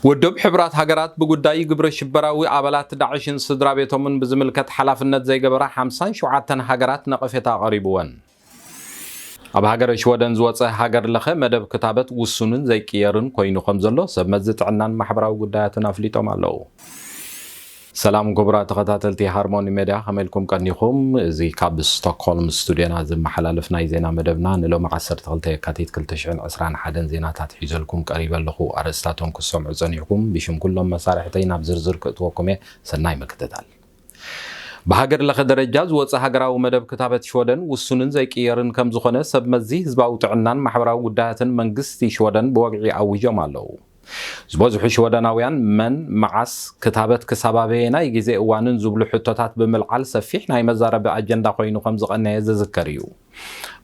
ውድብ ሕቡራት ሃገራት ብጉዳይ ግብረ ሽበራዊ ኣባላት ዳዕሽን ስድራ ቤቶምን ብዝምልከት ሓላፍነት ዘይገበራ ሓምሳን ሸውዓተን ሃገራት ነቐፌታ ኣቐሪብወን። ኣብ ሃገረ ሽወደን ዝወጸ ሃገር ለኸ መደብ ክታበት ውሱንን ዘይቅየርን ኮይኑ ከም ዘሎ ሰብ መዚ ጥዕናን ማሕበራዊ ጉዳያትን ኣፍሊጦም ኣለዉ። ሰላም ክቡራት ተኸታተልቲ ሃርሞኒ ሜድያ፣ ከመይ ኢልኩም ቀኒኹም? እዚ ካብ ስቶክሆልም ስቱድዮና ዝመሓላለፍ ናይ ዜና መደብና ንሎሚ ዓሰርተ ክልተ የካቲት ክልተ ሽሕን ዕስራን ሓደን ዜናታት ሒዘልኩም ቀሪበ ኣለኹ። ኣርእስታቶም ክሰምዑ ጸኒሕኩም ብሽም ኩሎም መሳርሕተይ ናብ ዝርዝር ክእትወኩም እየ። ሰናይ ምክትታል። ብሃገር ለኸ ደረጃ ዝወጸ ሃገራዊ መደብ ክታበት ሽወደን ውሱንን ዘይቅየርን ከም ዝኾነ ሰብ መዚ ህዝባዊ ጥዕናን ማሕበራዊ ጉዳያትን መንግስቲ ሽወደን ብወግዒ ኣዊጆም ኣለዉ። ዝበዝሑ ሽወደናውያን መን፣ መዓስ፣ ክታበት ክሳብ ኣበየናይ ግዜ እዋንን ዝብሉ ሕቶታት ብምልዓል ሰፊሕ ናይ መዛረቢ ኣጀንዳ ኮይኑ ከም ዝቐነየ ዝዝከር እዩ።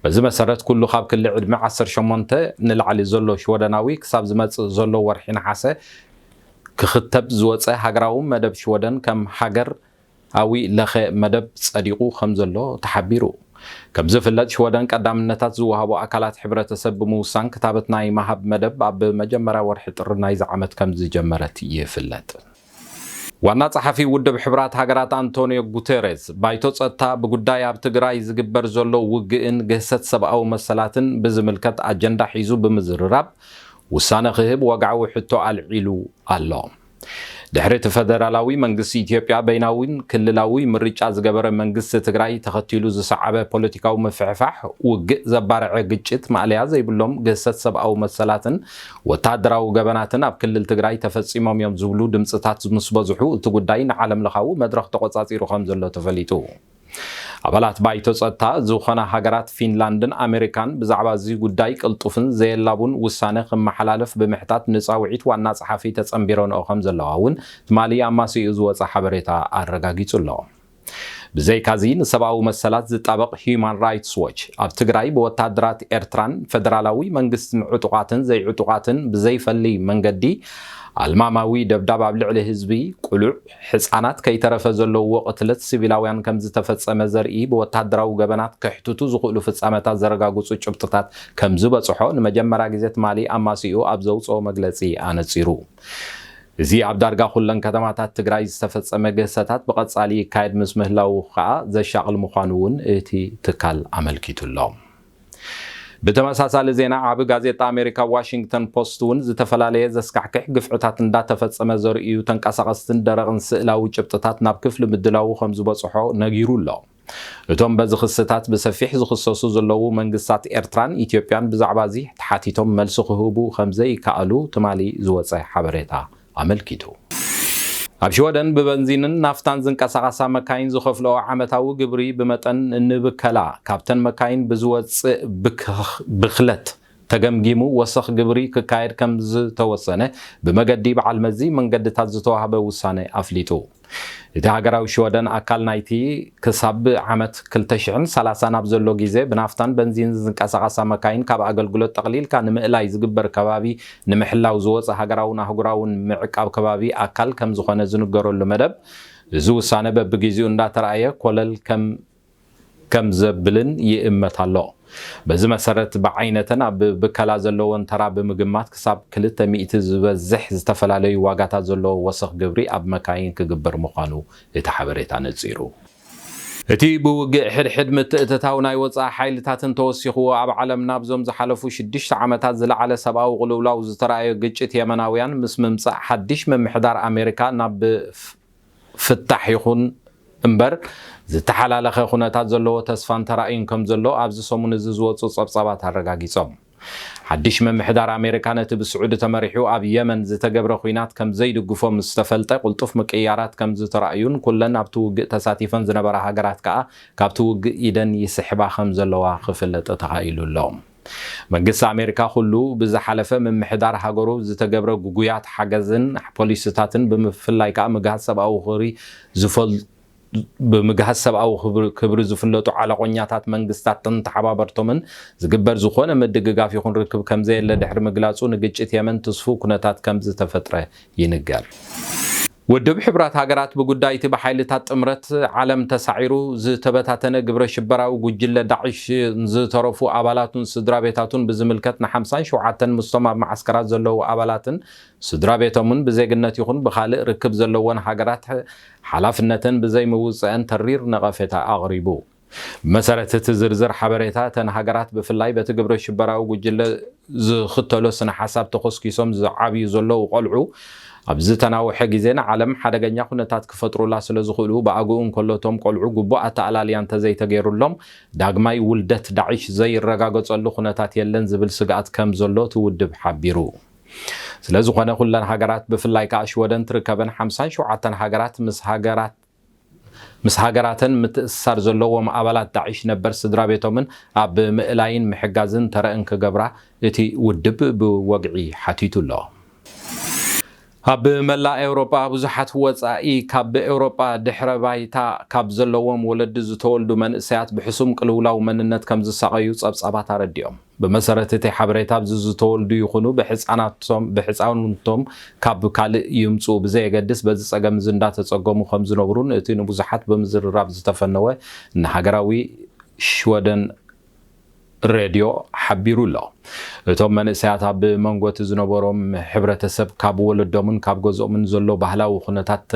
በዚ መሰረት ኩሉ ካብ ክሊ ዕድመ ዓሰርተ ሸሞንተ ንላዕሊ ዘሎ ሽወደናዊ ክሳብ ዝመጽእ ዘሎ ወርሒ ነሓሰ ክኽተብ ዝወጸ ሃገራዊ መደብ ሽወደን ከም ሃገር ኣዊ ለኸ መደብ ጸዲቑ ከም ዘሎ ተሓቢሩ። ከም ዝፍለጥ ሽወደን ቀዳምነታት ዝወሃቦ ኣካላት ሕብረተሰብ ብምውሳን ክታበት ናይ ምሃብ መደብ ኣብ መጀመርያ ወርሒ ጥሪ ናይዚ ዓመት ከም ዝጀመረት ይፍለጥ። ዋና ጸሓፊ ውድብ ሕብራት ሃገራት ኣንቶኒዮ ጉቴሬዝ ባይቶ ጸጥታ ብጉዳይ ኣብ ትግራይ ዝግበር ዘሎ ውግእን ግህሰት ሰብኣዊ መሰላትን ብዝምልከት ኣጀንዳ ሒዙ ብምዝርራብ ውሳነ ክህብ ወግዓዊ ሕቶ ኣልዒሉ ኣሎ። ድሕሪ እቲ ፈደራላዊ መንግስቲ ኢትዮጵያ በይናዊን ክልላዊ ምርጫ ዝገበረ መንግስቲ ትግራይ ተኸቲሉ ዝሰዓበ ፖለቲካዊ ምፍሕፋሕ፣ ውግእ ዘባርዐ ግጭት፣ ማእለያ ዘይብሎም ግህሰት ሰብኣዊ መሰላትን ወታደራዊ ገበናትን ኣብ ክልል ትግራይ ተፈጺሞም እዮም ዝብሉ ድምፅታት ምስ በዝሑ እቲ ጉዳይ ንዓለም ለኻዊ መድረኽ ተቆጻጺሩ ከም ዘሎ ተፈሊጡ። ኣባላት ባይቶ ጸጥታ ዝኾና ሃገራት ፊንላንድን ኣሜሪካን ብዛዕባ እዚ ጉዳይ ቅልጡፍን ዘየላቡን ውሳነ ክመሓላለፍ ብምሕታት ንጻውዒት ዋና ጸሓፊ ተጸንቢረንኦ ከም ዘለዋ እውን ትማሊ ኣማሲኡ ዝወጸ ሓበሬታ ኣረጋጊጹ ኣሎ። ብዘይካዚ ንሰብኣዊ መሰላት ዝጣበቕ ሂዩማን ራይትስ ዎች ኣብ ትግራይ ብወታደራት ኤርትራን ፈደራላዊ መንግስትን ዕጡቓትን ዘይዕጡቓትን ብዘይፈሊ መንገዲ ኣልማማዊ ደብዳብ ኣብ ልዕሊ ህዝቢ፣ ቁሉዕ፣ ሕጻናት ከይተረፈ ዘለውዎ ቅትለት ሲቪላውያን ከም ዝተፈጸመ ዘርኢ ብወታደራዊ ገበናት ከሕትቱ ዝኽእሉ ፍጻመታት ዘረጋግጹ ጭብጥታት ከም ዝበጽሖ ንመጀመርያ ግዜ ትማሊ ኣማሲኡ ኣብ ዘውጽኦ መግለጺ ኣነጺሩ። እዚ ኣብ ዳርጋ ኩለን ከተማታት ትግራይ ዝተፈጸመ ግህሰታት ብቐጻሊ ይካየድ ምስ ምህላዉ ከኣ ዘሻቕል ምዃኑ እውን እቲ ትካል ኣመልኪቱ ኣሎ። ብተመሳሳሊ ዜና ዓቢ ጋዜጣ ኣሜሪካ ዋሽንግተን ፖስት እውን ዝተፈላለየ ዘስካሕክሕ ግፍዕታት እንዳተፈጸመ ዘርእዩ ተንቀሳቐስትን ደረቕን ስእላዊ ጭብጥታት ናብ ክፍሊ ምድላዉ ከም ዝበጽሖ ነጊሩ ኣሎ። እቶም በዚ ክስታት ብሰፊሕ ዝኽሰሱ ዘለዉ መንግስታት ኤርትራን ኢትዮጵያን ብዛዕባ እዚ ተሓቲቶም መልሲ ክህቡ ከም ዘይከኣሉ ትማሊ ዝወጸ ሓበሬታ ኣመልኪቱ። ኣብ ሽወደን ብበንዚንን ናፍታን ዝንቀሳቐሳ መካይን ዝኸፍልኦ ዓመታዊ ግብሪ ብመጠን እንብከላ፣ ካብተን መካይን ብዝወጽእ ብክኽ-፣ ብኽለት ተገምጊሙ ወሰኽ ግብሪ ክካየድ ከም ዝተወሰነ ብመገዲ በዓል መዚ መንገድታት ዝተዋህበ ውሳነ ኣፍሊጡ። እቲ ሃገራዊ ሽወደን ኣካል ናይቲ ክሳብ ዓመት ክልተ ሽሕን ሰላሳን ኣብ ዘሎ ግዜ ብናፍታን በንዚን ዝንቀሳቐሳ መካይን ካብ ኣገልግሎት ጠቕሊልካ ንምእላይ ዝግበር ከባቢ ንምሕላው ዝወጸ ሃገራውን ኣህጉራውን ምዕቃብ ከባቢ ኣካል ከም ዝኾነ ዝንገረሉ መደብ፣ እዚ ውሳነ በብግዜኡ እንዳተራእየ ኮለል ከም ከም ዘብልን ይእመት ኣሎ። በዚ መሰረት ብዓይነተን ኣብ ብከላ ዘለወን ተራ ብምግማት ክሳብ ክልተ ሚእቲ ዝበዝሕ ዝተፈላለዩ ዋጋታት ዘለዎ ወሰኽ ግብሪ ኣብ መካይን ክግበር ምዃኑ እቲ ሓበሬታ ነጺሩ። እቲ ብውግእ ሕድሕድ ምትእትታው ናይ ወጻኢ ሓይልታትን ተወሲኽዎ ኣብ ዓለም ናብዞም ዝሓለፉ ሽዱሽተ ዓመታት ዝለዓለ ሰብኣዊ ቅልውላው ዝተራእዮ ግጭት የመናውያን ምስ ምምጻእ ሓድሽ ምምሕዳር ኣሜሪካ ናብ ፍታሕ ይኹን እምበር ዝተሓላለኸ ኩነታት ዘለዎ ተስፋን ተራእዩን ከም ዘሎ ኣብዚ ሰሙን እዚ ዝወጹ ጸብጻባት ኣረጋጊጾም። ሓድሽ ምምሕዳር ኣሜሪካ ነቲ ብስዑዲ ተመሪሑ ኣብ የመን ዝተገብረ ኲናት ከም ዘይድግፎ ምስ ተፈልጠ ቅልጡፍ ምቅይያራት ከም ዝተራእዩን ኩለን ኣብቲ ውግእ ተሳቲፈን ዝነበራ ሃገራት ከኣ ካብቲ ውግእ ኢደን ይስሕባ ከም ዘለዋ ክፍለጥ ተኻኢሉ ኣሎ። መንግስቲ ኣሜሪካ ኩሉ ብዝሓለፈ ምምሕዳር ሃገሩ ዝተገብረ ጉጉያት ሓገዝን ፖሊሲታትን ብምፍላይ ከኣ ምግሃስ ሰብኣዊ ክብሪ ዝፈል-፣ ብምግሃስ ሰብኣዊ ክብሪ፣ ክብሪ ዝፍለጡ ዓለቆኛታት መንግስታትን ተሓባበርቶምን ዝግበር ዝኾነ ምድግጋፍ ይኹን ርክብ ከም ዘየለ ድሕሪ ምግላጹ ንግጭት የመን ትስፉው ኩነታት ከም ዝተፈጥረ ይንገር። ውድብ ሕቡራት ሃገራት ብጉዳይ እቲ ብሓይልታት ጥምረት ዓለም ተሳዒሩ ዝተበታተነ ግብረ ሽበራዊ ጉጅለ ዳዕሽ ንዝተረፉ ኣባላቱን ስድራ ቤታቱን ብዝምልከት ንሓምሳን ሸውዓተን ምስቶም ኣብ መዓስከራት ዘለዉ ኣባላትን ስድራ ቤቶምን ብዜግነት ይኹን ብኻልእ ርክብ ዘለወን ሃገራት ሓላፍነተን ብዘይምውፅአን ተሪር ነቐፌታ ኣቕሪቡ። ብመሰረት እቲ ዝርዝር ሓበሬታ፣ እተን ሃገራት ብፍላይ በቲ ግብረ ሽበራዊ ጉጅለ ዝኽተሎ ስነ ሓሳብ ተኾስኪሶም ዝዓብዩ ዘለዉ ቆልዑ ኣብ ዝተናውሐ ግዜ ንዓለም ሓደገኛ ኩነታት ክፈጥሩላ ስለ ዝኽእሉ፣ ብኣግኡ እንከሎ እቶም ቆልዑ ግቡእ ኣተኣላልያ እንተዘይተገይሩሎም ዳግማይ ውልደት ዳዕሽ ዘይረጋገጸሉ ኩነታት የለን ዝብል ስግኣት ከም ዘሎ እቲ ውድብ ሓቢሩ። ስለ ዝኾነ ኩለን ሃገራት ብፍላይ ከኣ ሽወደን ትርከበን ሓምሳን ሸውዓተን ሃገራት ምስ ሃገራት ምስ ሃገራተን ምትእስሳር ዘለዎም ኣባላት ዳዕሽ ነበር ስድራ ቤቶምን ኣብ ምእላይን ምሕጋዝን ተረእን ክገብራ እቲ ውድብ ብወግዒ ሓቲቱ ኣሎ። ኣብ መላእ ኤውሮጳ ብዙሓት ወጻኢ ካብ ኤውሮጳ ድሕረ ባይታ ካብ ዘለዎም ወለዲ ዝተወልዱ መንእሰያት ብሕሱም ቅልውላው መንነት ከም ዝሳቐዩ ጸብጻባት ኣረዲኦም። ብመሰረት እቲ ሓበሬታ፣ ኣብዚ ዝተወልዱ ይኹኑ ብሕፃናቶም ካብ ካልእ ይምፅኡ ብዘየገድስ በዚ ፀገም እዚ እንዳተፀገሙ ከም ዝነብሩን እቲ ንብዙሓት ብምዝርራብ ዝተፈነወ ንሃገራዊ ሽወደን ሬድዮ ሓቢሩ ኣሎ። እቶም መንእሰያት ኣብ መንጎ እቲ ዝነበሮም ሕብረተሰብ ካብ ወለዶምን ካብ ገዝኦምን ዘሎ ባህላዊ ኩነታት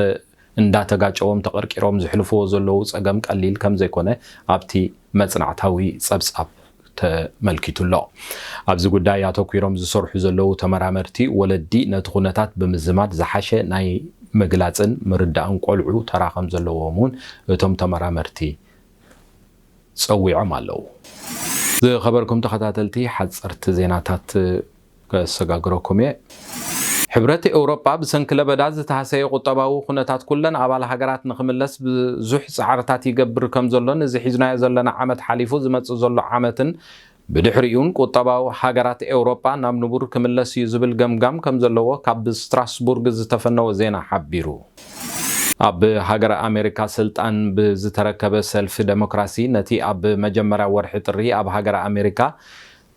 እንዳተጋጨዎም ተቐርቂሮም ዝሕልፍዎ ዘለዉ ጸገም ቀሊል ከም ዘይኮነ ኣብቲ መጽናዕታዊ ጸብጻብ ተመልኪቱ ኣሎ። ኣብዚ ጉዳይ ኣተኲሮም ዝሰርሑ ዘለዉ ተመራመርቲ፣ ወለዲ ነቲ ኩነታት ብምዝማድ ዝሓሸ ናይ ምግላጽን ምርዳእን ቆልዑ ተራ ከም ዘለዎም እውን እቶም ተመራመርቲ ጸዊዖም ኣለዉ። ዝኸበርኩም ተኸታተልቲ፣ ሓጸርቲ ዜናታት ከሰጋግረኩም እየ። ሕብረት ኤውሮጳ ብሰንኪ ለበዳ ዝተሃሰየ ቁጠባዊ ኩነታት ኩለን ኣባል ሃገራት ንክምለስ ብዙሕ ጻዕርታት ይገብር ከም ዘሎን እዚ ሒዝናዮ ዘለና ዓመት ሓሊፉ ዝመጽእ ዘሎ ዓመትን ብድሕሪኡን ቁጠባዊ ሃገራት ኤውሮጳ ናብ ንቡር ክምለስ እዩ ዝብል ገምጋም ከም ዘለዎ ካብ ስትራስቡርግ ዝተፈነወ ዜና ሓቢሩ። ኣብ ሃገረ ኣሜሪካ ስልጣን ብዝተረከበ ሰልፊ ደሞክራሲ ነቲ ኣብ መጀመርያ ወርሒ ጥሪ ኣብ ሃገረ ኣሜሪካ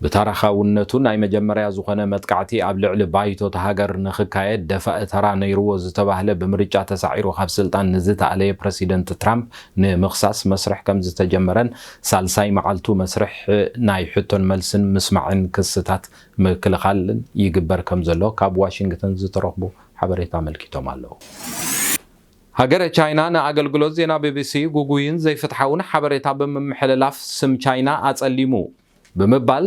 ብታሪኻውነቱ ናይ መጀመርያ ዝኾነ መጥቃዕቲ ኣብ ልዕሊ ባይቶ እታ ሃገር ንኽካየድ ደፋኢ ተራ ነይርዎ ዝተባህለ ብምርጫ ተሳዒሩ ካብ ስልጣን ንዝተኣለየ ፕረሲደንት ትራምፕ ንምኽሳስ መስርሕ ከም ዝተጀመረን ሳልሳይ መዓልቱ መስርሕ ናይ ሕቶን መልስን ምስማዕን ክስታት ምክልኻልን ይግበር ከም ዘሎ ካብ ዋሽንግተን ዝተረኽቡ ሓበሬታ ኣመልኪቶም ኣለዉ። ሃገረ ቻይና ንኣገልግሎት ዜና ቢቢሲ ጉጉይን ዘይፍትሓውን ሓበሬታ ብምምሕልላፍ ስም ቻይና ኣጸሊሙ ብምባል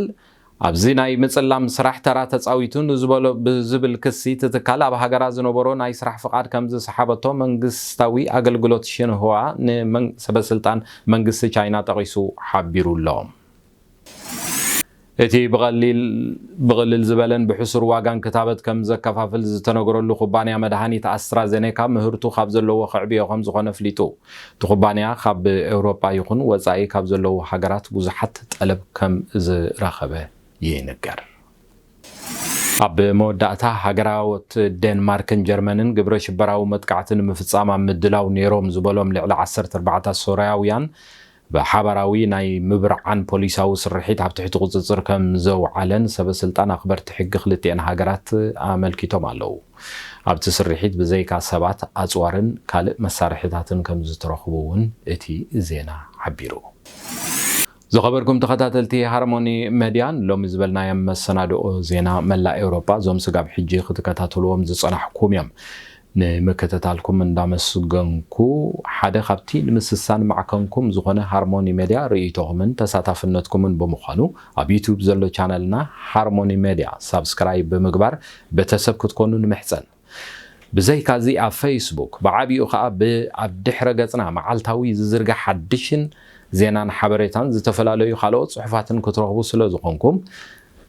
ኣብዚ ናይ ምጽላም ስራሕ ተራ ተጻዊቱ ንዝበሎ ብዝብል ክሲ እቲ ትካል ኣብ ሃገራ ዝነበሮ ናይ ስራሕ ፍቓድ ከም ዝሰሓበቶ መንግስታዊ ኣገልግሎት ሽንህዋ ንመን-፣ ሰበስልጣን መንግስቲ ቻይና ጠቒሱ ሓቢሩ ኣሎ። እቲ ብቐሊል ብቕልል ዝበለን ብሕሱር ዋጋን ክታበት ከም ዘከፋፍል ዝተነገረሉ ኩባንያ መድሃኒት ኣስትራዜኔካ ምህርቱ ካብ ዘለዎ ከዕብዮ ከም ዝኾነ ኣፍሊጡ። እቲ ኩባንያ ካብ ኤውሮጳ ይኹን ወጻኢ ካብ ዘለዉ ሃገራት ብዙሓት ጠለብ ከም ዝረኸበ ይንገር። ኣብ መወዳእታ፣ ሃገራዎት ዴንማርክን ጀርመንን ግብረ ሽበራዊ መጥቃዕቲ ንምፍጻም ኣብ ምድላው ነይሮም ዝበሎም ልዕሊ ዓሰርተ ኣርባዕተ ሶርያውያን ብሓባራዊ ናይ ምብርዓን ፖሊሳዊ ስርሒት ኣብ ትሕቲ ቁጽጽር ከም ዘውዓለን ሰበስልጣን ኣኽበርቲ ሕጊ ክልቲኤን ሃገራት ኣመልኪቶም ኣለዉ። ኣብቲ ስርሒት ብዘይካ ሰባት፣ ኣጽዋርን ካልእ መሳርሒታትን ከም ዝተረኽቡ እውን እቲ ዜና ሓቢሩ። ዝኸበርኩም ተኸታተልቲ ሃርሞኒ መድያ፣ ሎሚ ዝበልናዮም መሰናድኦ ዜና መላእ ኤውሮጳ፣ እዞም ስጋብ ሕጂ ክትከታተልዎም ዝጸናሕኩም እዮም። ንምክትታልኩም እንዳመስገንኩ፣ ሓደ ካብቲ ንምስሳን ማዕከንኩም ዝኾነ ሃርሞኒ ሜድያ ርእይቶኹምን ተሳታፍነትኩምን ብምዃኑ፣ ኣብ ዩቱብ ዘሎ ቻነልና ሃርሞኒ ሜድያ ሳብስክራይብ ብምግባር ቤተሰብ ክትኮኑ ንምሕጸን። ብዘይካዚ ኣብ ፌስቡክ፣ ብዓቢኡ ኸኣ ብ-፣ ኣብ ድሕረ ገጽና መዓልታዊ ዝዝርጋሕ ሓድሽን ዜናን ሓበሬታን ዝተፈላለዩ ካልኦት ጽሑፋትን ክትረኽቡ ስለ ዝኾንኩም፣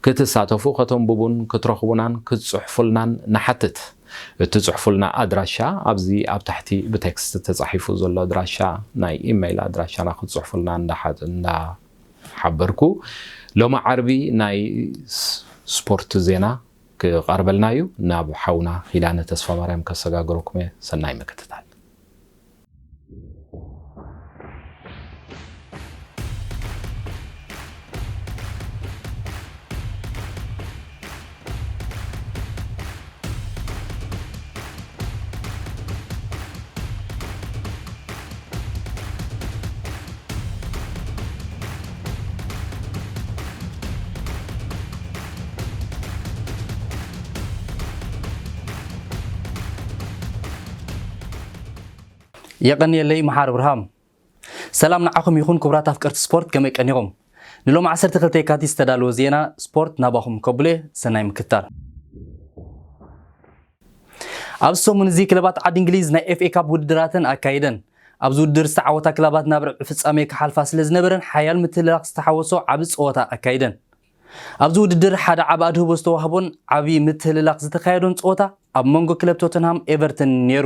ክትሳተፉ፣ ከተንብቡን ክትረኽቡናን ክትጽሕፉልናን ንሓትት። እትጽሕፉልና ኣድራሻ ኣብዚ ኣብ ታሕቲ ብቴክስት ተጻሒፉ ዘሎ ኣድራሻ፣ ናይ ኢሜይል ኣድራሻና ክትጽሕፉልና እንዳሓ-፣ እንዳሓበርኩ፣ ሎሚ ዓርቢ ናይ ስ-፣ ስፖርት ዜና ክቐርበልና እዩ። ናብ ሓውና ኪዳነ ተስፋማርያም ከሰጋግረኩም እየ። ሰናይ ምክትታል። የቐንየለይ መሓር ብርሃም። ሰላም ንዓኹም ይኹን ክቡራት ኣፍቀርቲ ስፖርት፣ ከመይ ቀኒኹም? ንሎም ዓሰርተ ክልተ የካቲት ዝተዳለወ ዜና ስፖርት ናባኹም ከብሎ እየ። ሰናይ ምክታል። ኣብ ሰሙን እዚ ክለባት ዓዲ እንግሊዝ ናይ ኤፍ ኤ ካፕ ውድድራተን ኣካይደን። ኣብዚ ውድድር ዝተዓወታ ክለባት ናብ ርብዒ ፍጻሜ ክሓልፋ ስለ ዝነበረን ሓያል ምትልላኽ ዝተሓወሶ ዓቢ ጸወታ ኣካይደን። ኣብዚ ውድድር ሓደ ዓቢ ኣድህቦ ዝተዋህቦን ዓቢ ምትልላኽ ዝተኻየዶን ጸወታ ኣብ መንጎ ክለብ ቶተንሃም ኤቨርተን ነይሩ።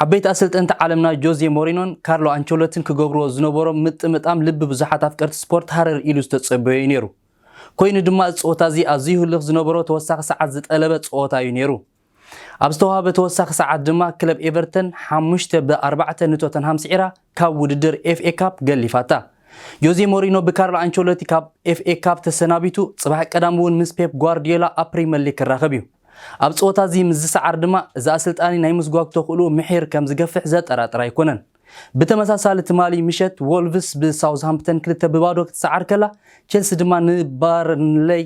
ዓበይቲ ኣሰልጠንቲ ዓለምና ጆዜ ሞሪኖን ካርሎ ኣንቸሎትን ክገብርዎ ዝነበሮም ምጥምጣም ልቢ ብዙሓት ኣፍቀርቲ ስፖርት ሃረር ኢሉ ዝተጸበዮ እዩ ነይሩ። ኮይኑ ድማ፣ እዚ ጸወታ እዚ ኣዝዩ ህልኽ ዝነበሮ፣ ተወሳኺ ሰዓት ዝጠለበ ጸወታ እዩ ነይሩ። ኣብ ዝተዋህበ ተወሳኺ ሰዓት ድማ፣ ክለብ ኤቨርተን ሓሙሽተ ብኣርባዕተ ንቶተንሃም ስዒራ ካብ ውድድር ኤፍ ኤ ካፕ ገሊፋታ። ጆዜ ሞሪኖ ብካርሎ ኣንቸሎቲ ካብ ኤፍ ኤ ካፕ ተሰናቢቱ፣ ጽባሕ ቀዳም እውን ምስ ፔፕ ጓርዲዮላ ኣብ ፕሪመር ሊግ ክራኸብ እዩ። ኣብ ጸወታ እዚ ምስ ዝሰዓር ድማ፣ እዚ ኣሰልጣኒ ናይ ምስጓግ ተኽእልኡ ምሒር ከም ዝገፍሕ ዘጠራጥር ኣይኮነን። ብተመሳሳሊ፣ ትማሊ ምሸት ዎልቭስ ብሳውዝሃምፕተን ክልተ ብባዶ ክትሰዓር ከላ፣ ቸልሲ ድማ ንባርንለይ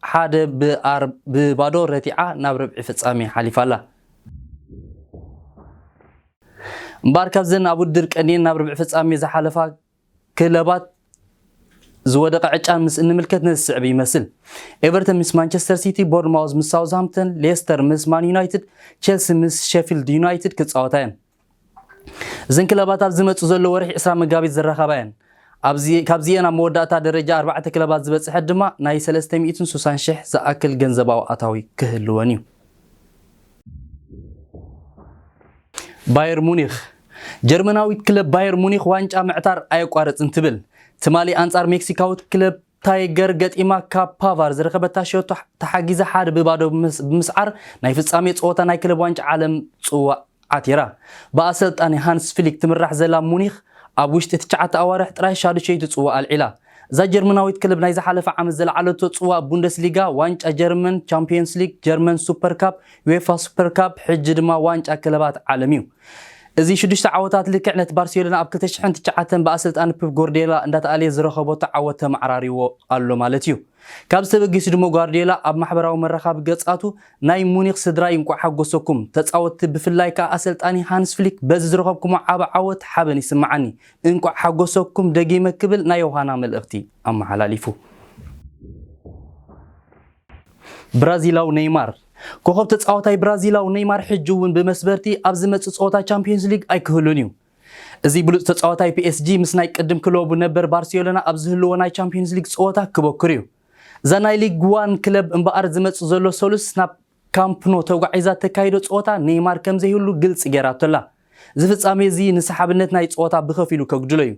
ሓደ ብኣር-፣ ብባዶ ረቲዓ ናብ ርብዒ ፍጻሜ ሓሊፋ ኣላ። እምበኣር፣ ካብዘን ኣብ ውድድር ቀንየን ናብ ርብዒ ፍጻሜ ዝሓለፋ ክለባት ዝወደቐ ዕጫን ምስ እንምልከት፣ ነዚ ዝስዕብ ይመስል። ኤቨርተን ምስ ማንቸስተር ሲቲ፣ ቦርንማውዝ ምስ ሳውዝሃምፕተን፣ ሌስተር ምስ ማን ዩናይትድ፣ ቸልሲ ምስ ሼፊልድ ዩናይትድ ክጻወታ እየን። እዘን ክለባት ኣብ ዝመጽእ ዘሎ ወርሒ ዕስራ መጋቢት ዝራኸባ እየን። ኣብዚ፣ ካብዚኤን ኣብ መወዳእታ ደረጃ ኣርባዕተ ክለባት ዝበጽሐት ድማ ናይ ሰለስተ ሚእትን ሱሳን ሽሕ ዝኣክል ገንዘባዊ ኣታዊ ክህልወን እዩ። ባየር ሙኒኽ። ጀርመናዊት ክለብ ባየር ሙኒኽ ዋንጫ ምዕታር ኣየቋርጽን ትብል። ትማሊ ኣንጻር ሜክሲካዊት ክለብ ታይገር ገጢማ ካብ ፓቫር ዝረኸበታ ሸቶ ተሓጊዛ ሓደ ብባዶ ብምስ-፣ ብምስዓር ናይ ፍጻሜ ጸወታ ናይ ክለብ ዋንጫ ዓለም ጽዋዕ ዓቲራ። ብኣሰልጣኒ ሃንስ ፍሊክ ትምራሕ ዘላ ሙኒኽ ኣብ ውሽጢ ትሽዓተ ኣዋርሕ ጥራይ ሻዱሸይቲ ጽዋዕ ኣልዒላ። እዛ ጀርመናዊት ክለብ ናይ ዝሓለፈ ዓመት ዘልዓለቶ ጽዋዕ ቡንደስሊጋ፣ ዋንጫ ጀርመን፣ ቻምፒየንስ ሊግ፣ ጀርመን ሱፐር ካፕ፣ ዩኤፋ ሱፐር ካፕ፣ ሕጂ ድማ ዋንጫ ክለባት ዓለም እዩ። እዚ ሽዱሽተ ዓወታት ልክዕ ነቲ ባርሴሎና ኣብ ክልተ ሽሕን ትሽዓተን ብኣሰልጣኒ ፔፕ ጓርዲዮላ እንዳተኣልየ ዝረኸበቶ ዓወት ተመዓራሪዎ ኣሎ ማለት እዩ። ካብዚ ተበጊሱ ድማ ጓርዲዮላ ኣብ ማሕበራዊ መራኸቢ ገጻቱ ናይ ሙኒኽ ስድራይ እንቋዕ ሓጎሰኩም፣ ተጻወትቲ ብፍላይ ከኣ ኣሰልጣኒ ሃንስ ፍሊክ በዚ ዝረኸብኩሞ ዓቢ ዓወት ሓበን ይስምዓኒ፣ እንቋዕ ሓጎሰኩም ደጊመ ክብል ናይ ዮሃና መልእኽቲ ኣመሓላሊፉ። ብራዚላዊ ኔይማር። ኮኸብ ተጻዋታይ ብራዚላዊ ኔይማር ሕጂ እውን ብመስበርቲ ኣብ ዝመጽእ ጸወታ ቻምፒዮንስ ሊግ ኣይክህሉን እዩ። እዚ ብሉጽ ተጻዋታይ ፒ ኤስ ጂ ምስ ናይ ቅድም ክለቡ ነበር ባርሴሎና ኣብ ዝህልዎ ናይ ቻምፒዮንስ ሊግ ጸወታ ክበኩር እዩ። እዛ ናይ ሊግ ዋን ክለብ እምበኣር ዝመጽእ ዘሎ ሰሉስ ናብ ካምፕ ኖ ተጓዒዛ ተካይዶ ጸወታ ኔይማር ከም ዘይህሉ ግልጺ ገይራቶ ኣላ። እዚ ፍጻሜ እዚ ንሰሓብነት ናይ ጸወታ ብኸፊሉ ከጉድሎ እዩ።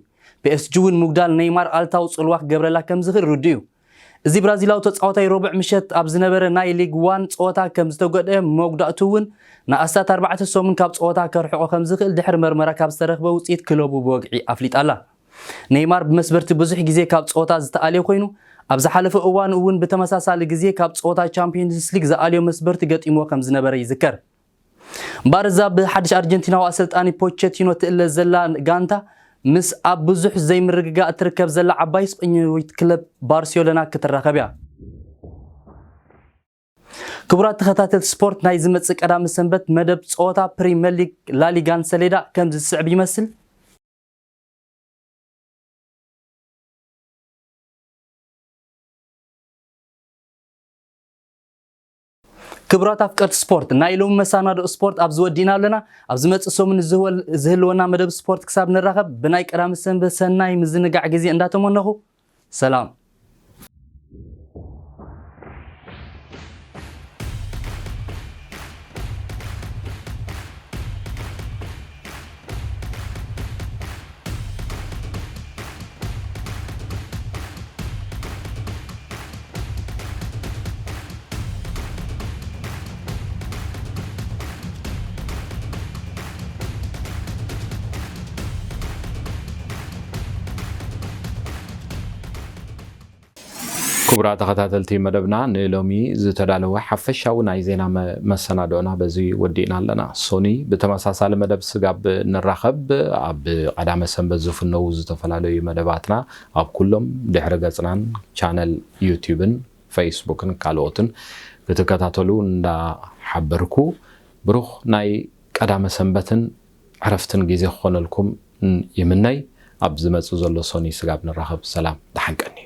ፒ ኤስ ጂ እውን ምጉዳል ኔይማር ኣልታዊ ጽልዋ ክገብረላ ከም ዝኽእል ርዱእ እዩ። እዚ ብራዚላዊ ተጻዋታይ ረቡዕ ምሸት ኣብ ዝነበረ ናይ ሊግ ዋን ጸወታ ከም ዝተጎድአ፣ መጉዳእቱ እውን ንኣስታት ኣርባዕተ ሰሙን ካብ ጸወታ ከርሕቆ ከም ዝኽእል ድሕሪ መርመራ ካብ ዝተረኽበ ውጽኢት ክለቡ ብወግዒ ኣፍሊጣ ኣላ። ኔይማር ብመስበርቲ ብዙሕ ግዜ ካብ ጸወታ ዝተኣልየ ኮይኑ፣ ኣብ ዝሓለፈ እዋን እውን ብተመሳሳሊ ግዜ ካብ ጸወታ ቻምፒዮንስ ሊግ ዝኣልዮ መስበርቲ ገጢምዎ ከም ዝነበረ ይዝከር። እምበኣር እዛ ብሓድሽ ኣርጀንቲናዊ ኣሰልጣኒ ፖቸቲኖ ትእለ ዘላ ጋንታ፣ ምስ ኣብ ብዙሕ ዘይምርግጋእ እትርከብ ዘላ ዓባይ ስጳኛዊት ክለብ ባርሴሎና ክትራኸብ እያ። ክቡራት ተኸታተልቲ ስፖርት፣ ናይ ዝመጽእ ቀዳሚ ሰንበት መደብ ጸወታ ፕሪመር ሊግ፣ ላሊጋን ሰሌዳ ከምዚ ዝስዕብ ይመስል። ክቡራት ኣፍቀርቲ ስፖርት፣ ናይ ሎሚ መሰናድኦ ስፖርት ኣብዚ ወዲእና ኣለና። ኣብ ዝመጽእ ሰሙን ዝህወል-፣ ዝህልወና መደብ ስፖርት ክሳብ ንራኸብ፣ ብናይ ቀዳሚ ሰንበት ሰናይ ምዝንጋዕ ግዜ እንዳተመነኹ፣ ሰላም። ክቡራት ተኸታተልቲ መደብና፣ ንሎሚ ዝተዳለወ ሓፈሻዊ ናይ ዜና መ-፣ መሰናድኦና በዚ ወዲእና ኣለና። ሶኒ ብተመሳሳሊ መደብ ስጋብ ንራኸብ፣ ኣብ ቀዳመ ሰንበት ዝፍነዉ ዝተፈላለዩ መደባትና ኣብ ኩሎም ድሕሪ ገጽናን ቻነል ዩቲዩብን ፌስቡክን ካልኦትን ክትከታተሉ እንዳሓበርኩ፣ ብሩኽ ናይ ቀዳመ ሰንበትን ዕረፍትን ግዜ ክኾነልኩም ይምነይ። ኣብ ዝመጽእ ዘሎ ሰኑይ ስጋብ ንራኸብ ሰላም ደሓን ቀንዩ።